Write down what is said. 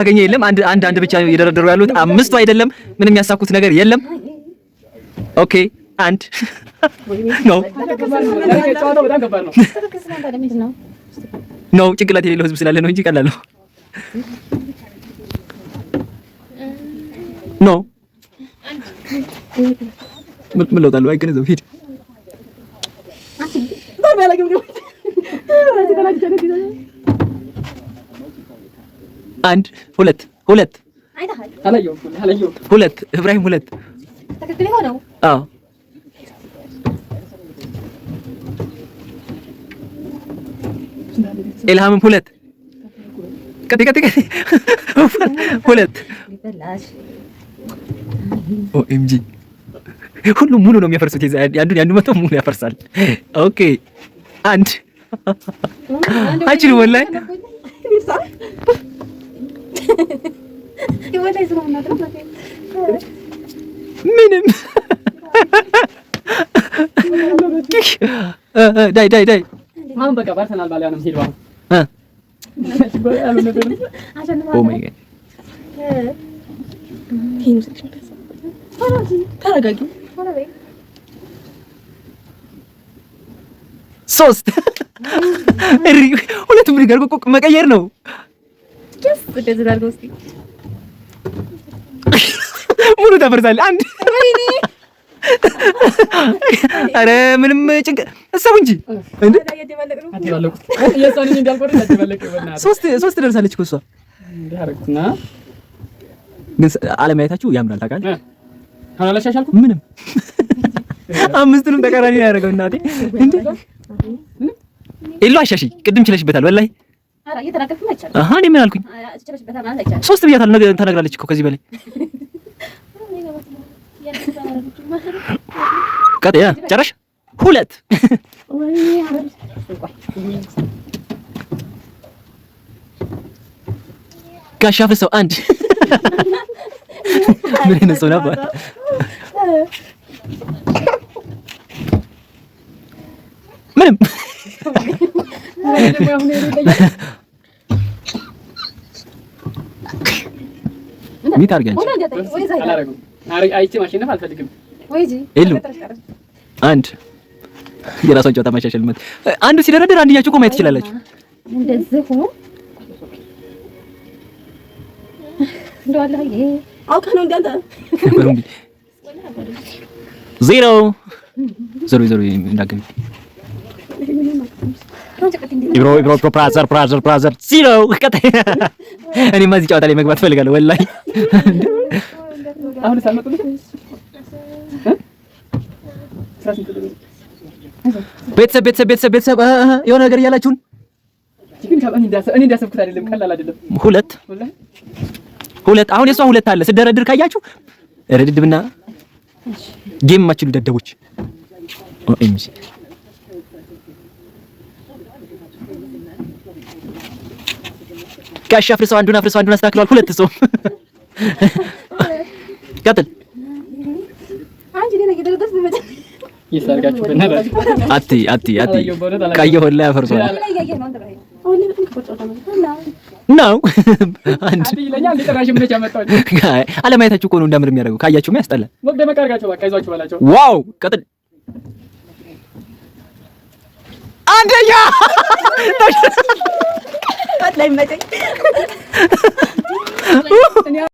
ያገኘ የለም። አንድ አንድ አንድ ብቻ እየደረደሩ ያሉት፣ አምስቱ አይደለም። ምንም ያሳኩት ነገር የለም። Okay፣ አንድ no። No፣ ጭንቅላት የሌለው ህዝብ ስላለ ነው እንጂ ቀላል ነው። No፣ ምን ለውጥ አለው? አይገነዘብ፣ ሂድ። አንድ፣ ሁለት፣ ሁለት፣ ሁለት፣ እብራሂም ሁለት። አዎ፣ ኢልሃምም ሁለት። ቀጥ ቀጥ ቀጥ፣ ሁለት። OMG፣ ሁሉም ሙሉ ነው የሚያፈርሱት። ያንዱን ያንዱ መቶ ሙሉ ያፈርሳል። Okay፣ አንድ። አይችልም ወላሂ። ምንም። ዳይ ዳይ ዳይ። አሁን በቃ ባርሰናል ባሊያ ነው የሚሄደው። Oh my God። ተረጋጊ። ሶስት፣ ሁለቱም ብድግ አድርጎ መቀየር ነው። ሙሉ ታፈርሳለህ። አንድ። ኧረ ምንም ጭንቅ እሰቡ እንጂ እንዴ! ሶስት ሶስት ደርሳለች እኮ እሷ። ግን አለማየታችሁ ያምራል ታውቃለህ። ምንም አምስቱንም ተቃራኒ ነው ያደረገው። እናቴ እንዴ፣ የለው አሻሺ፣ ቅድም ችለሽበታል ወላሂ። አሃ፣ እኔ ምን አልኩኝ? ሶስት ብያታለሁ። ነገ ተናግራለች እኮ ከዚህ በላይ። ቀጥ ያ ጨረሽ። ሁለት። ጋሻ ፍሰው አንድ። ምን አይነት ሰው ነበር? ምንም። ሚት አድርጊ አንቺ። አይቼ ማሸነፍ አልፈልግም። የሉ አንድ የራሷን ጨዋታ ማሻሻል ማለት አንዱ ሲደረደር አንድኛችሁ እኮ ማየት ትችላላችሁ። እንደዚህ ሆኖ እንደው አላህ አውቀህ ነው እንዳንተ። 0 0 0 እንዳገኝ። ኢብሮ ኢብሮ ኢብሮ brother brother brother 0። ቀጣይ። እኔማ እዚህ ጨዋታ ላይ መግባት እፈልጋለሁ ወላሂ። አሁን ሳልመጡልሽ። ቤተሰብ ቤተሰብ ቤተሰብ ቤተሰብ የሆነ ነገር እያላችሁን። ግን እኔ እንዳሰብኩት አይደለም፣ ቀላል አይደለም። ሁለት፣ ሁለት። አሁን የሷ ሁለት አለ ስደረድር ካያችሁ ረድድብና game የማችሉ ደደቦች። OMG፣ ጋሽ አፍርሰው፣ አንዱን አፍርሰው አንዱን አስተካክለዋል። ሁለት ሰው ቀጥል። አቲ አቲ አቲ ቀይ ላይ ያፈርሷል ነው። አንድ አለማየታችሁ እኮ ነው እንዳምር የሚያደርገው። ካያችሁማ ያስጠላል። Wow፣ ቀጥል። አንደኛ።